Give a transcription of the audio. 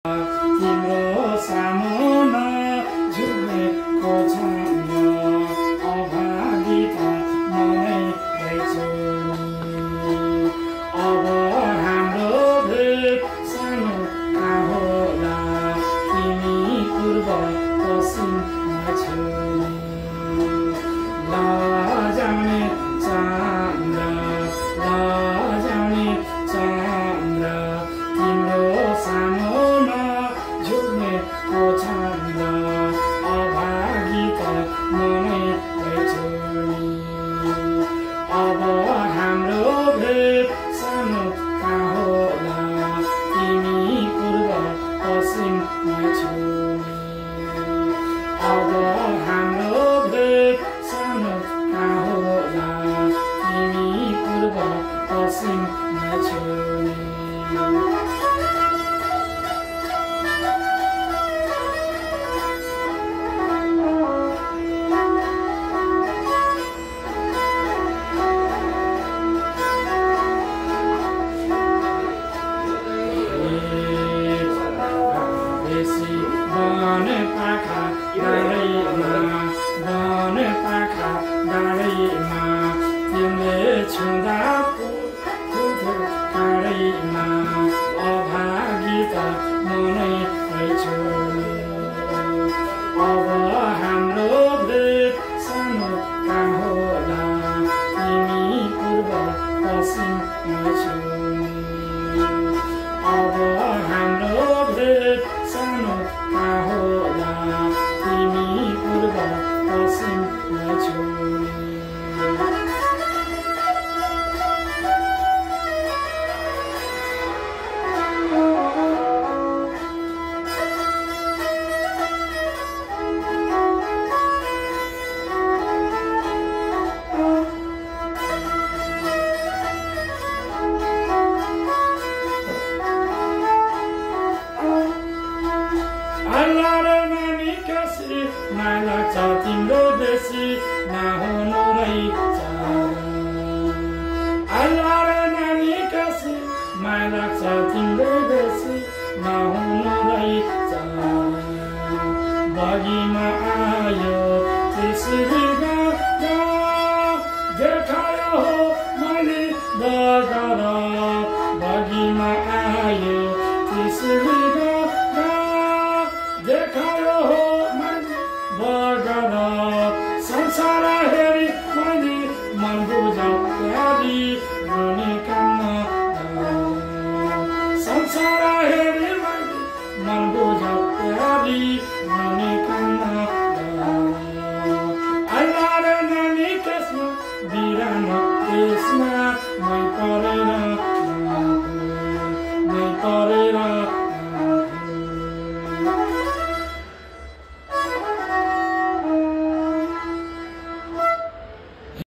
तिम्रो सामुना झुकेको छ अभागी त मनै रहेछु अब हाम्रो भेट सानो कहाँ होला तिमी पूर्व पश्चिममा छौ लजाउने चन्द्र लजाउने चन्द्र तिम्रो सामुना झुकेको चन्द्र अभागी त मनै रहेछु अब हाम्रो भेट सानो कहाँ होला तिमी पूर्व पश्चिममा छौ अब हाम्रो भेट सानो कहाँ होला तिमी पूर्व पश्चिममा छौ वन पाखा डाँडैमा तिमीले छुँदा काँडैमा अभागी त मनै रहेछु अब हाम्रो भेट सानो कहाँ होला तिमी पूर्व पश्चिममा छौ अब हाम्रो भेट सानो कहाँ होला तिमी पूर्व पश्चिममा छौ लाग्छ तिम्रो